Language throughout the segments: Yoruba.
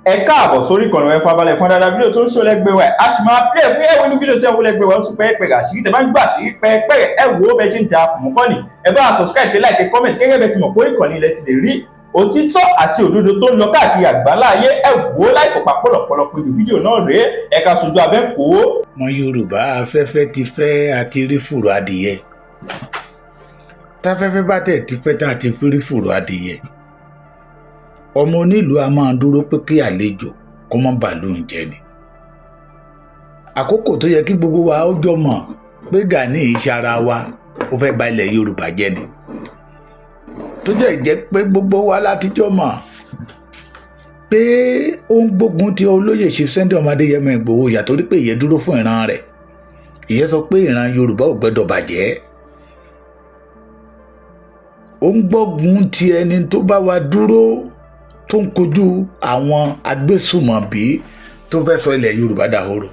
Ẹ káàbọ̀ sórí ìkànnì ẹ farabalẹ̀ fún dáadáa. Fídíò tó ń ṣó lẹ́gbẹ̀ẹ́ wa, a sì máa play fún ẹ̀wọ̀n inú fídíò tí ẹ wò lẹ́gbẹ̀ẹ́ wa. Ó tún pẹ́ pẹ́ àṣírí tẹ bá ń gbà àṣírí pẹ́ẹ́pẹ́. Ẹ wò ó bẹ́ẹ̀ ṣe ń da mọ́ kọ́ni. Ẹ bá a subscribe, kẹ́ like, comment. Gẹ́gẹ́ bẹ́ẹ̀ ti mọ̀ pé ìkànnì ilẹ̀ ti lè rí òtítọ́ àti òdodo tó ń lọ káàkiri àgbáńlá ayé. Ẹ wò ó láì fọ̀pá pọ̀lọ̀pọ̀lọ̀ pé ju fídíò náà rèé. Ẹ ká sojú abẹ́ ń kó. Ọmọ Yorùbá, afẹ́fẹ́ ti fẹ́ àti rí fùrọ̀ adìyẹ. Táfẹ́fẹ́ bá tẹ̀ ti fẹ́ tá a ti fi rí fùrọ̀ adìyẹ, ọmọ onílùú a máa dúró pé kí àlejò kó má bàálù ń jẹ ni. Àkókò tó yẹ kí gbogbo wa ó jọ mọ̀ pé Gani iṣẹ́ ara wa, ó fẹ́ ba ilẹ̀ Yorùbá jẹ́ ni, tó jẹ́ jẹ́ pé gbogbo wa látijọ́ mọ̀ pé ó ń gbógun ti olóyè Chief Sunday ọmọ Adéyẹmọ Ìgbòho, yàtọ̀ rí pé ìyẹn dúró fún ìran rẹ̀. Ìyẹn sọ pé ìran Yorùbá ò gbẹ́dọ̀ bàjẹ́. Ó ń gbógun ti ẹni tó bá wa dúró, tó ń kojú àwọn agbésùmọ̀bí tó fẹ́ sọ ilẹ̀ Yorùbá dahoro.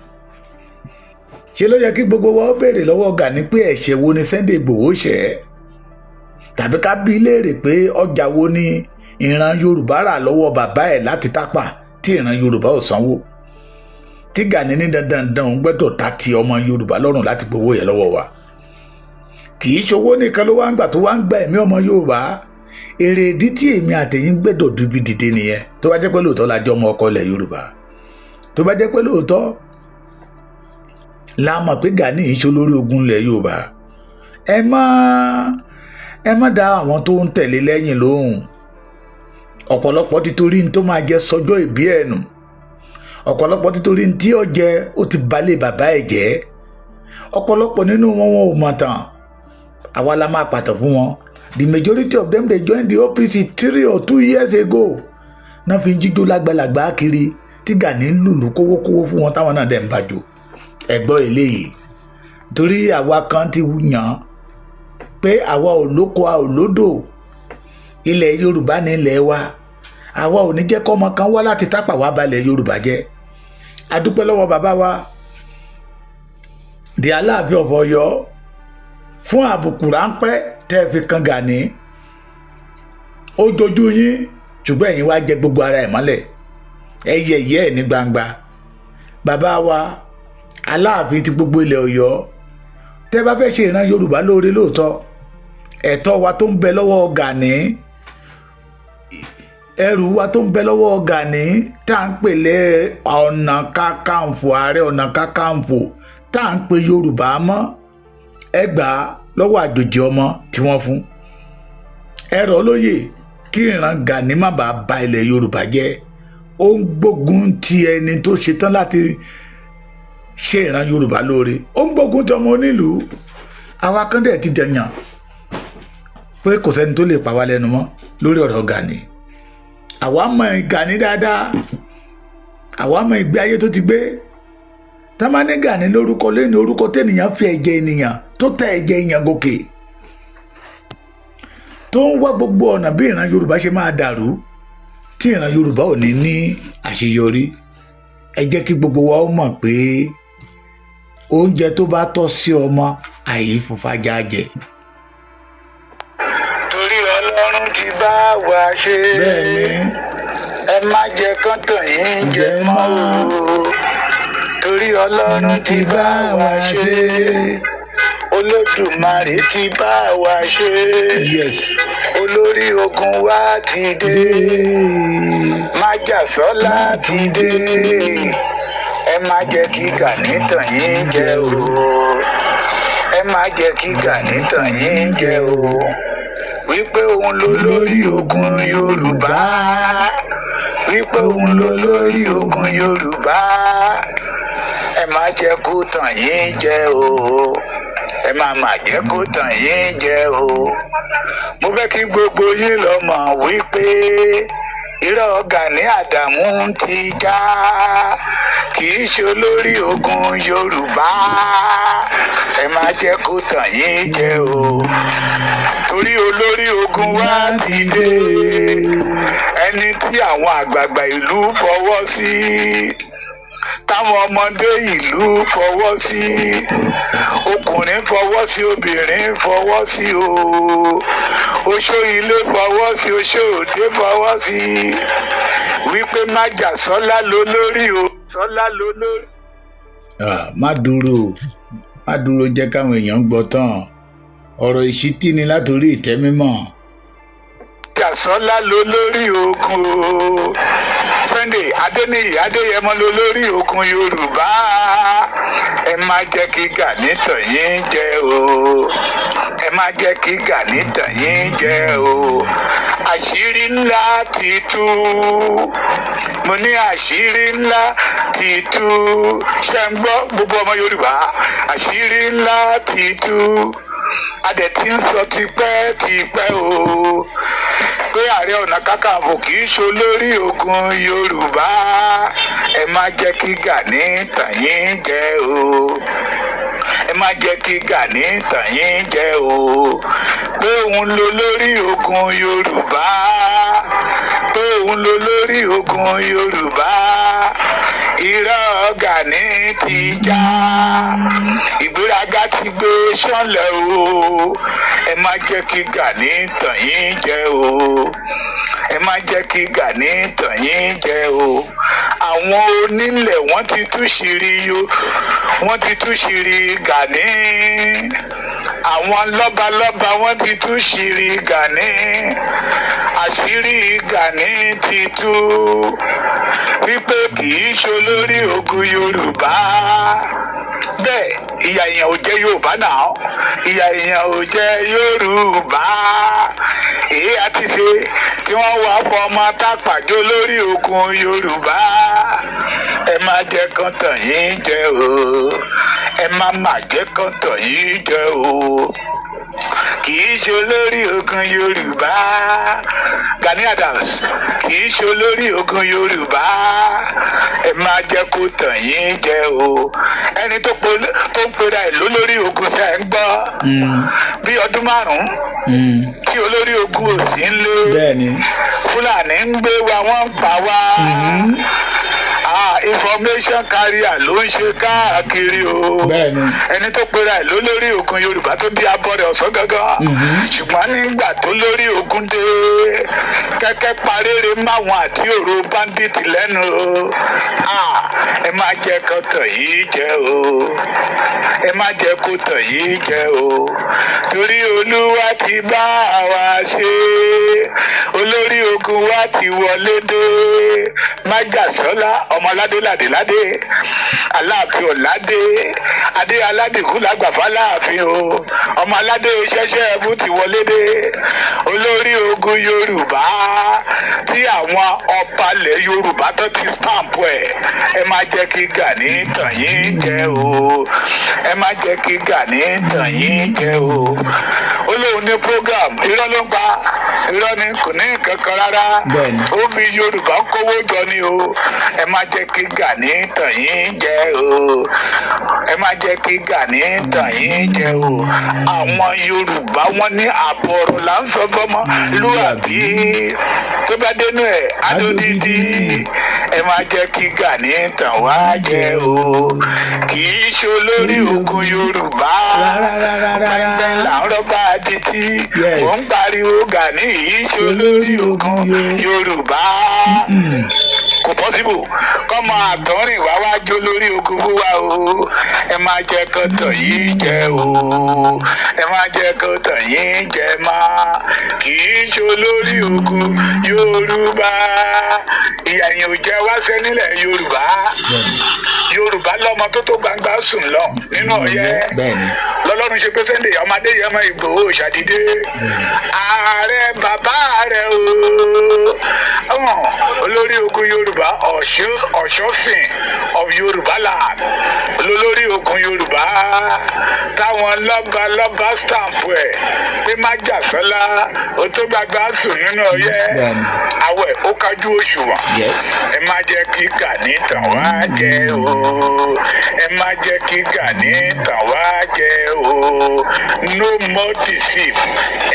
Ṣe ló yẹ kí gbogbo wa ó béèrè lọ́wọ́ Gani pé ẹ̀ṣẹ̀ wo ni Sunday Ìgbòho ṣẹ̀, tàbí ká bí léèrè pé ọjà wo ni ìran Yorùbá rà lọ́wọ́ bàbá ẹ̀ láti Tápà tí ìran Yorùbá ò sanwó, tí Gani ní dandan dandan òun gbẹ́dọ̀ ta ti ọmọ Yorùbá lọ́rùn láti gbowó yẹn lọ́wọ́ wa. Kì í ṣowó nìkan ló wá ń gbà, tó wá ń gba ẹ̀mí ọmọ Yorùbá. Èrè ìdí tí èmi àtẹ̀yìn gbẹ́dọ̀ dúbi dìde nìyẹn. Tó bá jẹ́ pé lóòótọ́ la jọ ọmọ ọkọ ilẹ̀ Yorùbá, tó bá jẹ́ pé lóòótọ́ la mọ̀ pé Gani yìí ṣe olórí ogun ilẹ̀ Yorùbá, ẹ má dá àwọn tó ń tẹ̀lé lẹ́yìn lóhùn. Ọ̀pọ̀lọpọ̀ ti torí ní tó máa jẹ sọjọ́ ìbí ẹ̀ nù. Ọ̀pọ̀lọpọ̀ ti torí ní tí ó jẹ, ó ti balẹ̀ bàbá ẹ̀ jẹ́. Ọ̀pọ̀lọpọ̀ nínú wọn, wọn ò mọ̀ tán. Àwa la máa pàtó fún wọn. The majority of them, they joined the OPC 3 or 2 years ago náà, fi ń jíjó lágbàlagbà kiri tí Gani ń lùlù kówókówó fún wọn, táwọn náà dẹ̀ ń bàjọ́. Ẹ̀gbọ́ eléyìí, torí àwa kan ti yàn pé àwa ò lóko, a ò lódò, ilẹ̀ Yorùbá ní ilẹ̀ wa. Àwa ò ní jẹ́ kọ́mọ kan wá láti Tápà wá balẹ̀ Yorùbá jẹ́. A dúpẹ́ lọ́wọ́ bàbá wa, the Aláàfin of Ọ̀yọ́, fún àbùkù ráńpẹ́ tẹ́ ẹ fi kan Gani. Ó jojú yín, ṣùgbọ́n ẹ̀yin wá jẹ gbogbo ara ẹ̀ mọ́lẹ̀, ẹ yẹ̀yẹ́ ẹ̀ ní gbangba. Bàbá wa Aláàfin ti gbogbo ilẹ̀ Ọ̀yọ́, tẹ́ bá fẹ́ ṣe ìran Yorùbá lóore lóòótọ́, ẹ̀tọ́ wa tó ń bẹ lọ́wọ́ Gani, ẹrù wa tó ń bẹ lọ́wọ́ Gani tá à ń pè lé Ọ̀nà Kakanfò, Ààrẹ Ọ̀nà Kakanfò tá à ń pè Yorùbá mọ́, ẹ gbà á lọ́wọ́ àjòjì ọmọ tí wọ́n fún ẹrọ lóye, kí ìran Gani má bàa ba ilẹ̀ Yorùbá jẹ́. Ó ń gbógun ti ẹni tó ṣetán láti ṣe ìran Yorùbá lóore. Ó ń gbógun ti ọmọ onílùú. Àwa kan dẹ̀ ti dẹ̀yàn pé kò sẹ́ni tó lè pa wá lẹ́nu mọ́ lórí ọ̀rọ̀ Gani. Àwa mọ̀ Gani dáadáa, àwa mọ̀ ìgbé ayé tó ti gbé. Tamani Gani lórúkọ lẹ́nu, orúkọ tẹ́nìyàn fi ẹ̀jẹ̀ ènìyàn tó tẹ ẹ̀jẹ̀ èèyàn gòkè, tó ń wá gbogbo ọ̀nà bí ìran Yorùbá ṣe máa dàrú, tí ìran Yorùbá ò ní ní àṣeyọrí. Ẹ jẹ́ kí gbogbo wa ó mọ̀ pé oúnjẹ tó bá tọ́ sí ọmọ, àyè fúnfàjà jẹ. Torí Ọlọ́run ti bá wa ṣe. Bẹ́ẹ̀ ni. Ẹ má jẹ́ kán tàn yín jẹ jẹ mọ́ mọ́. O, torí Ọlọ́run ti bá wa ṣe. Olódùmarè ti bá wa ṣe. Olórí ogun wa ti dé. Májàsọ́lá ti dé. Ẹ má jẹ́ kí Gani tàn yín jẹ o. Ẹ má jẹ́ kí Gani tàn yín jẹ o, wípé òun ló lórí ogun Yorùbá, wípé òun ló lórí ogun Yorùbá. Ẹ má jẹ́ kó tàn yín jẹ o. Ẹ má má jẹ́ kó tàn yín jẹ o. Mo fẹ́ kí gbogbo yín lọ mọ̀ wípé irọ́ Gani Àdàmú ti já. Kì í ṣe olórí ogun Yorùbá. Ẹ má jẹ́ kó tàn yín jẹ o, torí olórí ogun wa ti dé, ẹni tí àwọn àgbààgbà ìlú fọwọ́ sí, táwọn ọmọdé ìlú fọwọ́ sí, ọkùnrin fọwọ́ sí, obìnrin fọwọ́ sí o, oṣó ilé fọwọ́ sí, oṣó òde fọwọ́ sí. Wípé májàsọ́lá lolórí o, sọ́lá lolórí. Ah, má dúró, má dúró, jẹ́ káwọn èèyàn gbọ́ tán. Ọ̀rọ̀ ìṣítí ni látòrí ìtẹ́ mímọ́. Májàsọ́lá lolórí ogun o, Sunday Adéníyì Adéyẹmọ lolórí ogun Yorùbá. Ẹ má jẹ́ kí Gani tàn yín jẹ o, ẹ má jẹ́ kí Gani tàn yín jẹ o. Àṣírí ńlá ti tú. Mo ní àṣírí ńlá ti tú. Ṣe ń gbọ́, gbogbo ọmọ Yorùbá? Àṣírí ńlá ti tú. A dẹ̀ ti ń sọ tipẹ́ tipẹ́ o pé Ààrẹ Ọ̀nà Kakanfò kì í ṣe olórí ogun Yorùbá. Ẹ má jẹ́ kí Gani tàn yín jẹ o, ẹ má jẹ́ kí Gani tàn yín jẹ o, pé òun ló lórí ogun Yorùbá, pé òun ló lórí ogun Yorùbá. Irọ́ Gani ti já, ìgbéraga ti gbé sánlẹ̀ o. Ẹ má jẹ́ kí Gani tàn yín jẹ o, ẹ má jẹ́ kí Gani tàn yín jẹ o. Àwọn onílẹ̀, wọ́n ti tú ṣìírí yo, wọ́n ti tú ṣìírí Gani. Àwọn lọ́balọ́ba, wọ́n ti tú ṣìírí Gani. Àṣírí Gani ti tú wípé kì í ṣe olórí ogun Yorùbá. Bẹ́ẹ̀ ìyà èèyàn ò jẹ́ Yorùbá náà, ìyà èèyàn ò jẹ́ Yorùbá. Èyí àti ṣe tí wọ́n wá fọmọ tápàjọ lórí ogun Yorùbá. Ẹ má jẹ́ kán tàn yín jẹ o, ẹ má má jẹ́ kán tàn yín jẹ o. Kì í ṣe olórí ogun Yorùbá. Gani Adams kì í ṣe olórí ogun Yorùbá. Ẹ má jẹ́ kó tàn yín jẹ o. Ẹni tó ń pera ẹ̀ lólórí ogun, ṣe ń gbọ́? Bí ọdún 5 tí olórí ogun ò sí ń lé, Fúlàní ń gbé wa, wọ́n ń pa wá. Ah, information carrier ló ń ṣe káàkiri o. Ẹni tó pera ẹ̀ lólórí ogun Yorùbá, tó di abọ́rẹ̀ ọ̀sán gangan, ṣùgbọ́n nígbà tó lórí ogun dé, kẹ́kẹ́ parére máwọn àti òru bandit lẹ́nu o. Ah, ẹ má jẹ́ kó tàn yín jẹ o, ẹ má jẹ́ kó tàn yín jẹ o, torí Olúwa ti bá wa ṣe. Olórí ogun wa ti wọlé dé. Májàsọ́lá ọmọládé ládéládé, Aláàfin ọ̀ládé adé, aládìkú lágbàfà láàfin o. Ọmọ aládé ṣẹṣẹ ẹbú ti wọlé dé, olórí ogun Yorùbá tí àwọn ọbalẹ̀ Yorùbá tó ti stamp ẹ̀. Ẹ má jẹ́ kí Gani tàn yín jẹ o, ẹ má jẹ́ kí Gani tàn yín jẹ o. Ó lóun ní program, irọ́ ló ń pa, irọ́ ni, kò ní nǹkan kan rárá. Ó fi Yorùbá kówó jọ ni o. Ẹ má jẹ́ kí Gani tàn yín jẹ o, ẹ má jẹ́ kí Gani tàn yín jẹ o. Àwọn Yorùbá, wọn ní àbọ̀rọ̀ là ń sọ fọmọ lúàbí, tó bá dénú ẹ̀ adódídí. Ẹ má jẹ́ kí Gani tàn wá jẹ o, kì í ṣe olórí ogun Yorùbá. Rárá, rárá, rárá. Pẹ́pẹ́ là ń rọ́bà títí. Mò ń pariwo, Gani yìí ṣe olórí ogun Yorùbá. Kò possible kọ́mọ àtọ́rìn wá wá jó lórí ogun fún wa o. Ẹ má jẹ́ kó tàn yín jẹ o, ẹ má jẹ́ kó tàn yín jẹ má. Kì í ṣe olórí ogun Yorùbá. Ìyà yẹn ò jẹ wá sẹ́ nílẹ̀ Yorùbá. Yorùbá lọ́mọ tó tó gbangba sùn lọ nínú ọ̀yẹ́. Lọ́lọ́run ṣe pé Sunday ọmọdé yẹn mọ Ìgbòho ṣàdídé ààrẹ bàbá rẹ o. Ọ̀hún, olórí ogun Yorùbá, Ọ̀ṣọ́sìn of Yorùbá land, olórí ogun Yorùbá táwọn lọ́ba lọ́ba stamp ẹ̀ pé májàsọ́lá ó tó gbàgbá sùn nínú ọyẹ́. Àwẹ̀ ó kájú òṣùwọ̀n. Ẹ má jẹ́ kí Gani tàn wá jẹ o, ẹ má jẹ́ kí Gani tàn wá jẹ o. No more deceive,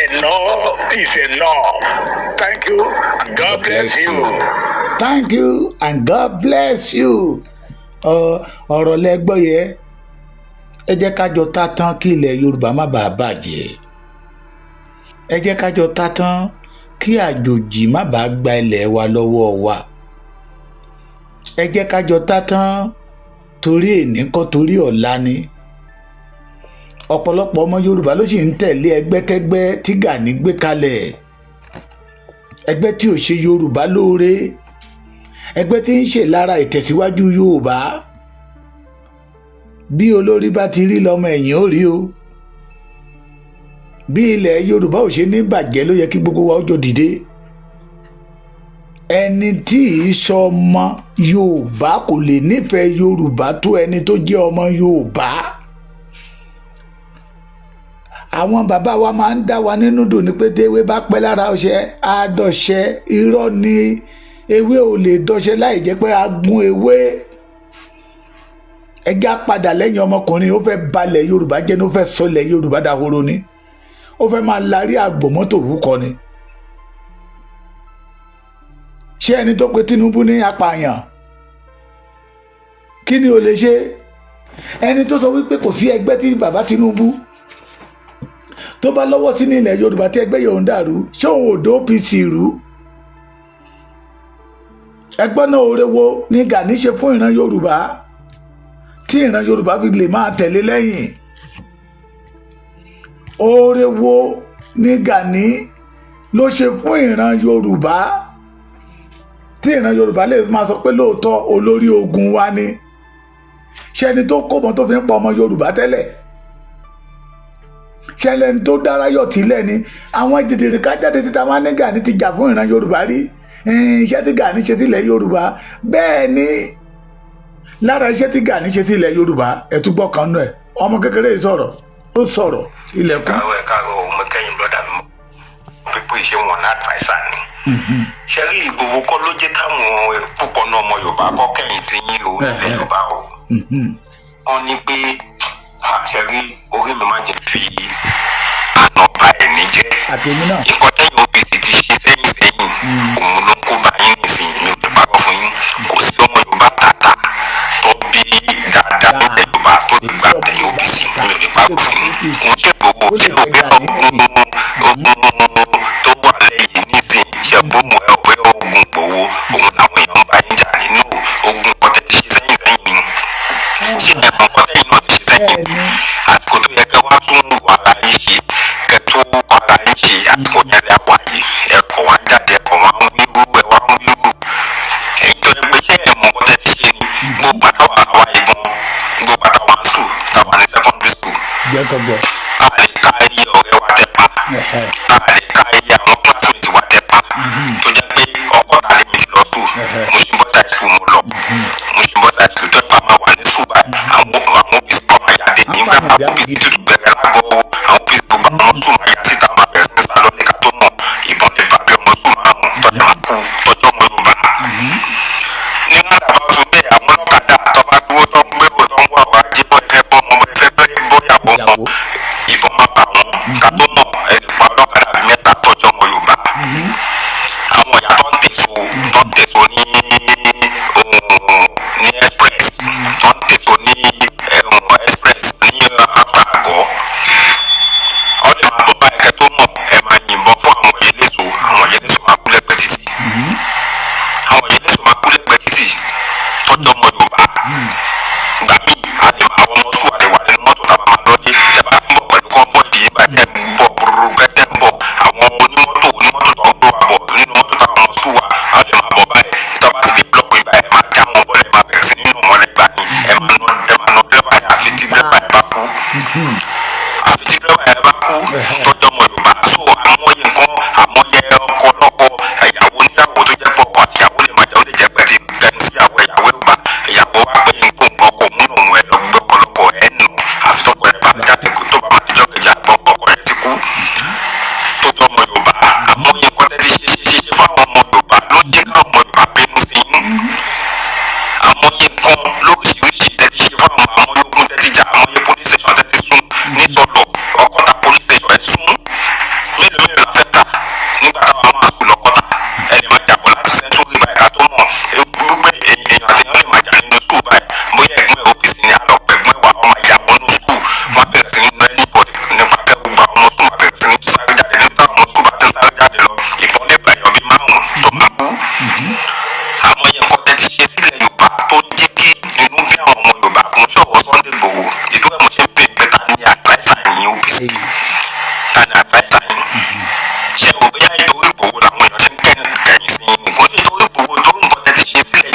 enough is enough. Thank you and God bless you. Thank you and God bless you. Ọ̀rọ̀ lẹ gbọ́ yẹ. Ẹ jẹ́ ká jọ tá tán kí ilẹ̀ Yorùbá má bàa bàjẹ́. Ẹ jẹ́ ká jọ tá tán kí àjòjì má bàa gba ilẹ̀ wa lọ́wọ́ wa. Ẹ jẹ́ ká jọ tá tán, torí èní kọ́, torí ọ̀la ni. Ọ̀pọ̀lọpọ̀ ọmọ Yorùbá ló sì ń tẹ̀lé ẹgbẹ́kẹ́gbẹ́ tí Gani gbé kalẹ̀, ẹgbẹ́ tí ò ṣe Yorùbá lóore, ẹgbẹ́ tí ń ṣe lára ìtẹ̀síwájú Yorùbá. Bí olórí bá ti rí lọ́mọ ẹ̀yìn ó rí o. Bí ilẹ̀ Yorùbá ò ṣe ní bàjẹ́ ló yẹ kí gbogbo wa ó jọ dìde. Ẹni tí ì sọ ọmọ Yorùbá kò lè nífẹ̀ẹ́ Yorùbá tó ẹni tó jẹ́ ọmọ Yorùbá. Àwọn bàbá wa máa ń dá wa nínú dùn ní pé téwé bá pẹ́ lára ọṣẹ, á dọṣẹ. Irọ́ ni, ewé ò lè dọṣẹ láì jẹ́ pé a gún ewé. Ẹjá padà lẹ́yìn ọmọkùnrin. Ó fẹ́ balẹ̀ Yorùbá jẹ́ ní, ó fẹ́ sọlẹ̀ Yorùbá dahoro ni, ó fẹ́ máa larí àgbò mọ́tò wúkọ ni. Ṣé ẹni tó pe Tinubu ní apààyàn, kí ni ó lè ṣe? Ẹni tó sọ wípé kò sí ẹgbẹ́ tí bàbá Tinubu tó bá lọ́wọ́ sí ní ilẹ̀ Yorùbá tí ẹgbẹ́ yòó ń dàrú, ṣé òun ò dó OPC rú? Ẹgbọ́n náà, oore wo ni Gani ṣe fún ìran Yorùbá tí ìran Yorùbá fi lè máa tẹ̀lé lẹ́yìn? Oore wo ni Gani ló ṣe fún ìran Yorùbá tí ìran Yorùbá lè máa sọ pé lóòótọ́ olórí ogun wa ni? Ṣé ẹni tó kó mọ́ tó fi ń pa ọmọ Yorùbá tẹ́lẹ̀, ṣé ẹni tó dára yọ̀ tílẹ̀ ni? Àwọn jìdìrì ká jáde títa wọn ní Gani ti jà fún ìran Yorùbá rí. Iṣẹ́ tí Gani ṣe sílẹ̀ Yorùbá, bẹ́ẹ̀ ni lára iṣẹ́ tí Gani ṣe sílẹ̀ Yorùbá, ẹ̀túgbọ́ kan nù ẹ̀. Ọmọ kékeré yìí sọ̀rọ̀, ó sọ̀rọ̀ ilẹ̀kùn. Káàárọ̀, ẹ káàárọ̀. Ọmọ kẹyìn, brother mi, pípé ṣé wọn ní adviser ni. Ṣe rí, Ìgbòho kọ́ ló jẹ́ káwọn púpọ̀ náà ọmọ Yorùbá kọ́ kẹ́yìn sí yín o, nílẹ̀ Yorùbá o. Wọ́n ní pé, ṣe rí, orí mi máa jẹ́ fi àná ba ẹ̀ní jẹ́. Àtẹ̀mí náà. Nǹkan tẹ́yìn OPC ti ṣe sẹ́yìn sẹ́yìn, òun ló ń kó bá yín nísìnyí. Mi ò lè parọ́ fún yín, kò sí ọmọ Yorùbá tààtà tó bí dáadáa nílẹ̀ Yorùbá tó lè gbà tẹ̀yìn OPC. Mi ò lè parọ́ fún yín, kò ń ṣe gbogbo Ó lè ṣé o gbẹ pé Gani ogun ogun tó wà lẹ́yìn nísìnyí, ṣe bóun ẹ pé ogun Ìgbòho òun làwọn èèyàn ń bá yín jà nínú ogun nǹkan tẹ́ ti ṣe sẹ́yìn sẹ́yìn ni. Ṣé ẹ̀gbọ́n nǹkan tẹ́yìn náà ti ṣe sẹ́yìn? Bẹ́ẹ̀ ni. Àsìkò tó yẹ kẹ́ wá tún wà ara yín ṣe, kẹ́ tún ara yín ṣe, àsìkò yẹn lẹ́ wà yìí. Ẹ̀kọ́ wa ń jáde, ẹ̀kọ́ wa ń wíwú, ẹ̀ wá ń wíwú. Ẹ̀yin tó yẹ pé, ṣé ẹ̀ mọ̀ nǹkan tẹ́ ti ṣe ni? Gbogbo àtàwọn àwa ìgbọ́n, gbogbo àtàwọn school, tàwa ní secondary school, Jẹ́ kó gbọ́. A lè ka iye ọ̀rẹ́ wa tẹ́ pa, a lè ka iye àwọn classmate wa tẹ́ pa, tó jẹ́ pé Ọgọ́ta lèmi ti lọ school. Mushin Boys High School mo lọ, Mushin Boys High School, tó yẹ pé a máa wà ní school báyìí, àwọn OPC kọ́ máa yáde nígbà àwọn OPC tuntun bẹ̀rẹ̀ lágọ̀ o. Àwọn OPC, gbogbo àwọn school máa yá síta, máa bẹ̀rẹ̀ sí ní sá lọ ní ká tó mọ̀, ìbọn lè bá bí ọmọ school márùn-ún tọ́jú máa kú, tọ́jú ọmọ Yorùbá ní wọn dàbà tún bẹ́ẹ̀. Àwọn ọlọ́kadà tó bá dúró, tó ń gbèrò, tó ń wá ọ̀rọ̀ ajé, bọ́ ẹ fẹ́ bọ́ ọmọ, bọ́ ẹ fẹ́ bọ́yàwó Ìyàwó. wọn, ìbọn máa bà wọ́n. Ká tó mọ̀, ẹni pa ọlọ́kadà bíi mẹ́ta tọ́jú ọmọ Yorùbá. Àwọn ìyá tó ń tẹ̀só ní express, tó ń tẹ̀só ní express ní after àgọ́, ọ lè máa bọ́ báyìí, kẹ́ tó mọ̀, ẹ máa yìnbọn fún àwọn eléso. Àwọn eléso máa kú lẹ́gbẹ̀ẹ́ títì, àwọn eléso máa kú lẹ́gbẹ̀ẹ́ títì tọ́jú ọmọ Yorùbá. Gbà míì, a lè máa àwọn ọmọ school, a lè wà nínú mọ́tò tá a máa lọ dé. Ẹ bá ti ń bọ̀ pẹ̀lú convoy yìí bá tẹ̀ ń bọ̀ búrúrú kẹ́tẹ́ ń bọ̀, àwọn onímọ́tò tó ń gbé wa bọ̀ nínú mọ́tò táwọn ọmọ school wa, a lè máa bọ̀ báyìí. Tó bá ti dé block yìí báyìí, ẹ máa já wọn bọ́lẹ̀, ẹ máa bẹ̀rẹ̀ sí nínú wọn lẹ́gbàá ni, ẹ máa nà dírẹ́bà yẹn, àfi tí dírẹ́bà yẹn bá kú, àfi tí dírẹ́bà yẹn bá kú, tọ́jú ọmọ Yorùbá. So àmọ́yé nǹkan, àmọ́yé ọkọ lọ́kọ, ìyàwó níyàwó, tó jẹ́ pé ọkọ àti ìyàwó lè máa jẹ́, ó lè jẹ́ pé ti tẹnu síyàwó, ìyàwó Yorùbá, ìyàwó.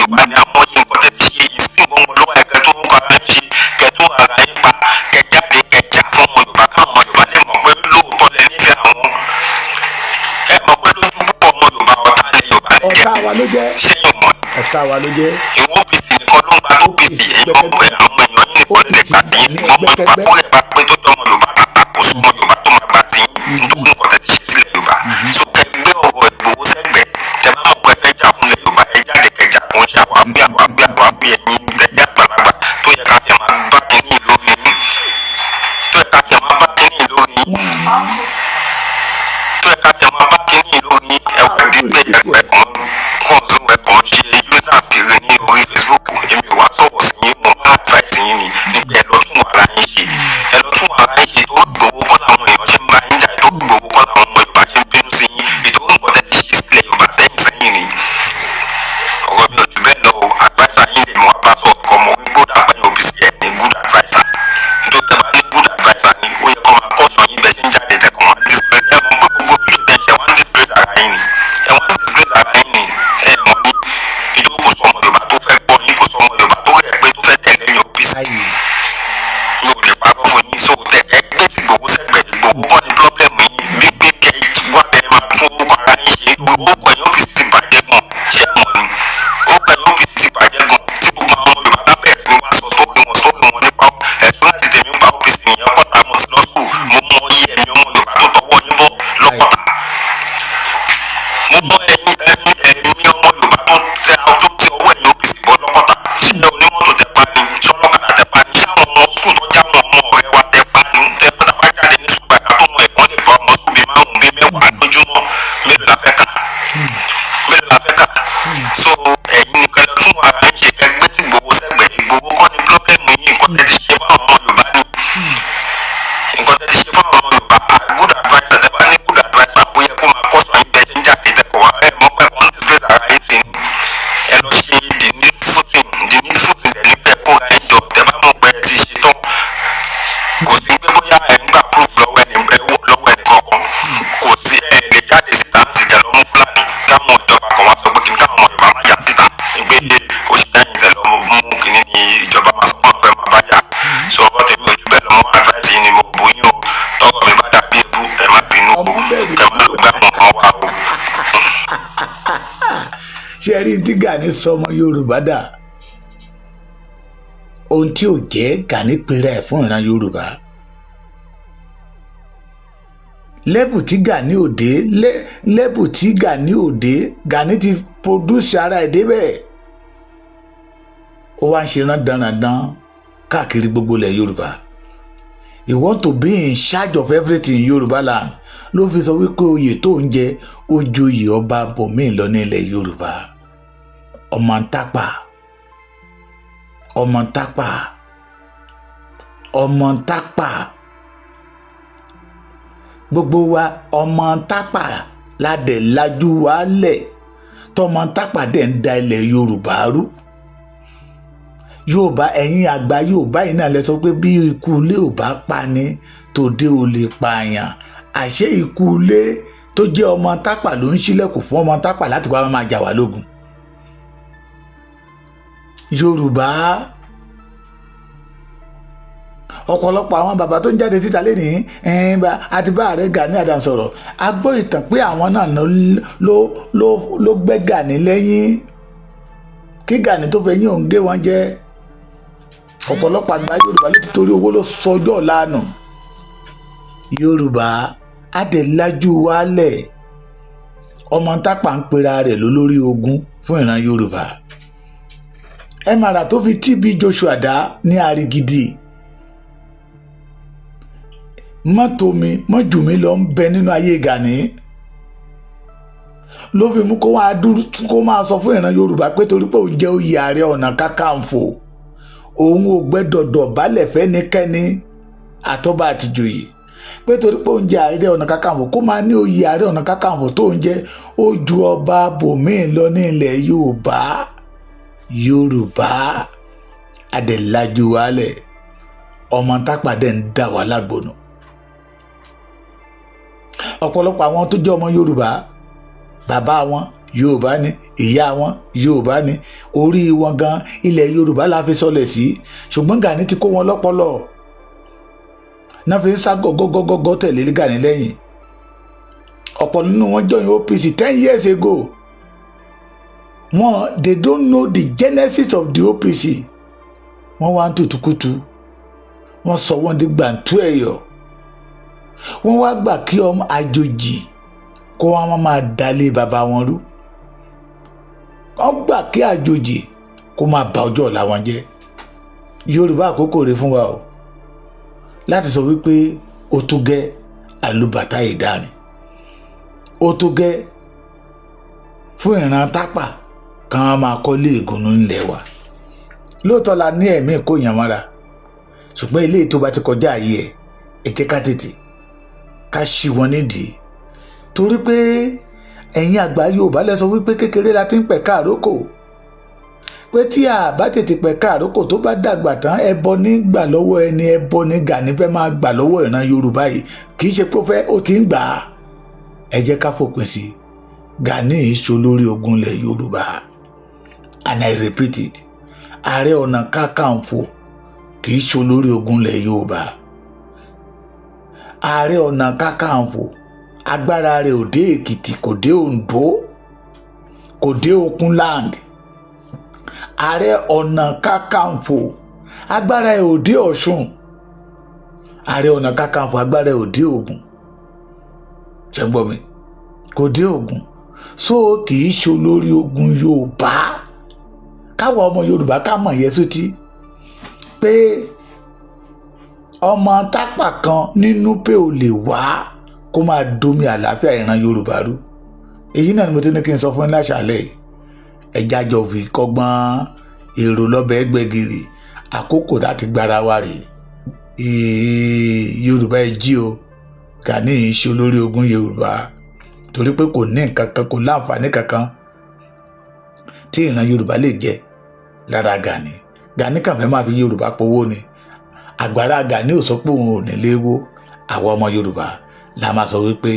Yorùbá ni. Àwọn yìí, nǹkan tẹ́ ti ṣe ìsìn gbọ̀ngàn lọ́wọ́ ẹ̀kẹ́ tó ń kọ́ ara yín ṣe, kẹ́ tó ara yín pa, kẹ́ jáde, kẹ́ jà fún ọmọ Yorùbá, káwọn ọmọ Yorùbá lè mọ̀ pé lóòótọ́ lẹ nífẹ̀ẹ́ àwọn. Ẹ mọ̀ pé lójú púpọ̀ ọmọ Yorùbá, ọ̀tá lẹ Yorùbá lẹ jẹ́. Ọ̀tá wa ló jẹ́. Ṣẹ́yìn mọ̀? Ọ̀tá wa ló jẹ́. Ìwọ OPC nìkan ló ń gba OPC, ẹ̀yin ọmọ ẹ̀, àwọn èèyàn yín nìkan lè gbà tí yín. Ọmọ Yorùbá tó lè bá pé tó jẹ́ ọmọ Yorùbá tàtà, kò sí ọmọ Yorùbá tó máa gbà tí yín, nítorí nǹkan tẹ́ ti ṣe sílẹ̀ Yorùbá. So kẹ́ gbé ọ̀rọ̀ Ìgbòho sẹ́gbẹ̀ẹ́. Tẹ́ bá mọ̀ pé ẹ fẹ́ jà fún ilẹ̀ Yorùbá, ẹ jáde kẹjà. Kò ń ṣe àwa bí àwa bí àwa bí ẹ̀yin tẹ́jẹ́ àgbàlagbà tó yẹ ká tiẹ̀ máa bá kínní lórí yín, tó yẹ ká tiẹ̀ máa bá kínní lórí yín, tó yẹ ká tiẹ̀ máa bá kínní lórí yín. Ẹ wá di pé ẹgbẹ́ kan kàn zoom, ẹ kàn ṣe users kiri ní orí Facebook. Èmi ò wá sọ̀rọ̀ sí yín, mo máa advice yín ni nípa ẹ lọ tún ara yín ṣe, ẹ lọ tún ara yín ṣe. Tó Ìgbòho kọ́ làwọn èèyàn ṣe ń bá yín jà, tó Ìgbòho kọ́ làwọn ọmọ Yorùbá ṣe ń bínú sí yín, ìtòrí nǹkan tẹ́ ti ṣe sílẹ̀ Yorùbá sẹ́yìn sẹ́yìn ni. Ọ̀rọ̀ mi ò jù bẹ́ẹ̀ lọ o. Adviser yín lè mú wa bá sọ̀rọ̀ kọ́ mọ̀ wípé ó dàgbà yín OPC, ẹ̀ ní good adviser. Nítorí tẹ́ bá ní good adviser ni, ó yẹ kó máa caution yín bẹ́ẹ̀ ṣe ń jáde tẹ́kọ̀ máa display. Ẹ mọ̀ pé gbogbo fídíò tẹ́ ń ṣe, wọ́n ń display ara yín ni, ẹ wọ́n ń display ara yín ni. Ẹ mọ̀ ní ìjọba, kò sọ ọmọ Yorùbá tó fẹ́ gbọ́ yín, kò sọ ọmọ Yorùbá tó rẹ̀ pé tó fẹ́ tẹ̀lé yín OPC. Mi ò lè parọ́ fún yín. So tẹ ẹ gbé tí Ìgbòho sẹ́gbẹ̀ẹ́. Ìgbòho kọ́ ni problem yín. Gbígbé kẹ wá bẹ́ẹ̀ máa tún orúkọ ara yín ṣe. Orúkọ ẹ̀yìn OPC ti bàjẹ́ gan. Ṣé ẹ mọ̀ ni orúkọ ẹ̀yìn OPC ti bàjẹ́ gan? Tí gbogbo àwọn ọmọ Yorùbá bá bẹ̀rẹ̀ sí ní wá sọ sórí wọn, sórí wọn nípa experience tèmi nípa OPC nìyẹn. Kọ́ta mo ti lọ school, mo mọ iye ẹ̀mí ọmọ Yorùbá tó tọwọ́ yín bọ́ lọ́kọ̀tà. Mo mọ ẹ̀yìn ẹ̀mí ẹ̀mí ọmọ Yorùbá tó tẹ ọwọ́ ẹ̀yìn OPC bọ́ lọ́kọ̀tà. Ṣé onímọ́tò tẹ pa ni? Ṣé ọlọ́kadà tẹ pa ni? Ṣé àwọn ọmọ school tó já wọn ọmọ ọ̀rẹ́ wa tẹ pa ni? Tẹ padà bá jáde ní school bàtà tó mọ ẹ̀gbọ́n lè bá ọmọ school bíi márùn-ún, bíi 10 lójúmọ́. Mélòó la fẹ́ kà? Mélòó la fẹ́ kà? So ẹ̀yin nìkan lọ tún ara ń ṣe, kẹgbẹ́ tí Ìgbòho sẹ́gbẹ̀ẹ́. Ìgbòho kọ́ ni problem yín. Nǹkan tẹ́ ti ṣe fáwọn ọmọ Yorùbá ni, nǹkan tẹ́ ti ṣe fáwọn ọmọ Yorùbá. Good adviser, tẹ́ bá ní good adviser, ó yẹ kó máa caution yín bẹ́ẹ̀ ṣe ń jáde tẹ́kọ̀ wá. Ẹ mọ̀ pé wọ́n disgrace ara yín sí ni. Ẹ lọ ṣe the needful thing. The needful thing ẹ̀ ní pẹ́ kóra ẹ̀ jọ. Tẹ́ bá mọ̀ pé ẹ ti ṣe tán, kò sí pé bóyá ẹ̀ ń gbà proof lọ́wọ́ ẹni lọ́wọ́ ẹnì kankan. Kò sí ẹ lè jáde síta ń sì kẹ́ lọ mú Fúlàní, káwọn ìjọba kan wá sọ pé kí n káwọn ọmọ Yorùbá máa yà síta pé ó ṣe lẹ́yìn tẹ lọ mú kínní ni ìjọba máa sọ fún àwọn fẹ́ máa bá jà. Sọ ọ̀rọ̀ tèmi ò jù bẹ́ẹ̀ lọ. Mọ́ advice yín ni, mo bú yín o. Tọrọ mi bá dàbí ebú, ẹ má bínú o. Ọmọ bẹ̀rù. Ẹ má lọ gbá àwọn ọmọ wa o. Ṣe rí tí Gani sọmọ Yorùbá dà? Ohun tí ò jẹ́, Gani pera ẹ̀ fún ìran Yorùbá. Level tí Gani òde, level tí Gani òde, Gani ti produce ara ẹ̀ débẹ̀. Ó wá ń ṣe rán dandan káàkiri gbogbo ilẹ̀ Yorùbá. He want to be in charge of everything in Yorùbá land. Ló fi sọ wípé oyè tó ń jẹ, ó joyè ọba bòmíì lọ ní ilẹ̀ Yorùbá. Ọmọ ń tápà, ọmọ ń tápà, ọmọ ń tápà, gbogbo wa ọmọ ń tápà ládẹ̀ lajú wa lẹ̀. Tọmọ ń tápà dẹ̀ ń da ilẹ̀ Yorùbá rú. Yorùbá, ẹ̀yin àgbà Yorùbá yìí náà lẹ sọ pé bí ikú ilé ò bá pa ni, tòde ò lè pààyàn. Àṣé ikú ilé tó jẹ́ ọmọ tápà ló ń ṣílẹ̀kùn fún ọmọ tápà láti wá máa jà wá lógun Yorùbá. Ọ̀pọ̀lọpọ̀ àwọn bàbá tó ń jáde síta lẹ́nìí àti bá ààrẹ Gani Adams sọ̀rọ̀, a gbọ́ ìtàn pé àwọn náà ló gbẹ́ Gani lẹ́yìn kí Gani tó fẹ́ yín òun gé wọn jẹ́. Ọ̀pọ̀lọpọ̀ àgbà Yorùbá ló ti torí owó ló sọjọ́ ọ̀la nù. Yorùbá adẹ̀lájú wálẹ̀. Ọmọ tápà ń pera rẹ̀ lólórí ogun fún ìran Yorùbá. Ẹ màrà tó fi TB Joshua dá ní àrígidì mọ́tò mi mọ́jú mi lọ ń bẹ nínú ayé Gani, ló fi mú kó máa dúró, kó máa sọ fún ìran Yorùbá pé torí pé òun jẹ́ oyè Ààrẹ Ọ̀nà Kakanfò, òun ò gbẹ́dọ̀ dọ̀bálẹ̀ fẹ́nikẹ́ni, àtọ́ba àtìjòyè, pé torí pé òun jẹ́ Ààrẹ Ọ̀nà Kakanfò, kó máa ní oyè Ààrẹ Ọ̀nà Kakanfò tó ń jẹ́, ó ju ọba bòmíì lọ ní ilẹ̀ Yorùbá. Yorùbá adẹ̀lájú wálẹ̀. Ọmọ tápàdé ń dà wá lágbónú. Ọ̀pọ̀lọpọ̀ àwọn tó jẹ́ ọmọ Yorùbá, bàbá wọn Yorùbá ni ìyá wọn, Yorùbá ni orí wọn gan. Ilẹ̀ Yorùbá la fi sọlẹ̀ sí, ṣùgbọ́n Gani ti kó wọn lọ́pọlọ náà fi ń sá gọ́gọ́gọ́gọ́ tẹ̀lé Gani lẹ́yìn. Ọ̀pọ̀ nínú wọn join OPC 10 years ago. Wọn, they don't know the genesis of the OPC. Wọ́n wá ń tutukutu, wọ́n sọ wọ́n di gbàǹtú ẹ̀yọ̀. Wọ́n wá gbà kí ọmọ àjòjì kó wọn máa dalé bàbá wọn rú. Wọ́n gbà kí àjòjì kó máa bà ọjọ́ ọ̀la wọn jẹ́. Yorùbá, àkókò rẹ̀ fún wa o láti sọ wípé ó tó gẹ́, àlùbàtà ìdárin ó tó gẹ́ fún ìran Tápà kan máa kọ́lé ìgúnnú ńlẹ̀ wa. Lóòótọ́ la ní ẹ̀mí kó yàn mọ́ra, ṣùgbọ́n ilé tó bá ti kọjá ààyè ẹ̀, ẹ jẹ́ ká tètè ká ṣí wọn nídìí, torí pé ẹ̀yin àgbà Yorùbá lẹ sọ wípé kékeré la ti ń pẹ̀ka àrókò, pé tí a bá tètè pẹ̀ka àrókò, tó bá dàgbà tán, ẹbọ ní gbà lọ́wọ́ ẹni. Ẹbọ ní Gani fẹ́ máa gbà lọ́wọ́ ìran Yorùbá yìí. Kì í ṣe pé ó fẹ́, ó ti ń gbà á. Ẹ jẹ́ ká fòpin sí Gani ìṣó lórí ogun ilẹ̀ Yorùbá. And I repeat it, Ààrẹ Ọ̀nà Kakanfò kì í ṣe olórí ogun ilẹ̀ Yorùbá. Ààrẹ Ọ̀nà Kakanfò, agbára rẹ̀ ò dé Èkìtì, kò dé Oǹdó, kò dé Okun land. Ààrẹ Ọ̀nà Kakanfò, agbára ẹ̀ ò dé Ọ̀ṣun. Ààrẹ Ọ̀nà Kakanfò, agbára ẹ̀ ò dé Ògùn. Ṣé gbọ́ mi? Kò dé Ògùn. So kì í ṣe olórí ogun Yorùbá. Káwa ọmọ Yorùbá ká mọ̀ yẹn sótí pé ọmọ Tápà kan nínú pé ò lè wá kó máa domi àlàáfíà ìran Yorùbá rú. Èyí náà ni mo ti ní kí n sọ fún yín láṣàlẹ̀. Ẹja jọ fi kọ́gbọ́n èrò lọ́bẹ̀ gbẹ̀gìrì. Àkókò láti gbára wa rè é. Yorùbá, ẹ jí o. Gani yìí ṣe olórí ogun Yorùbá, torí pé kò ní nǹkan kan, kò láǹfààní kankan tí ìran Yorùbá lè jẹ lára Gani. Gani kàn fẹ́ máa fi Yorùbá powó ni. Àgbàrá Gani ò sọ pé òun ò ní léwó. Àwa ọmọ Yorùbá la máa sọ wípé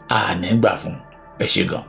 a ní gbà fún. Ẹ ṣe gan.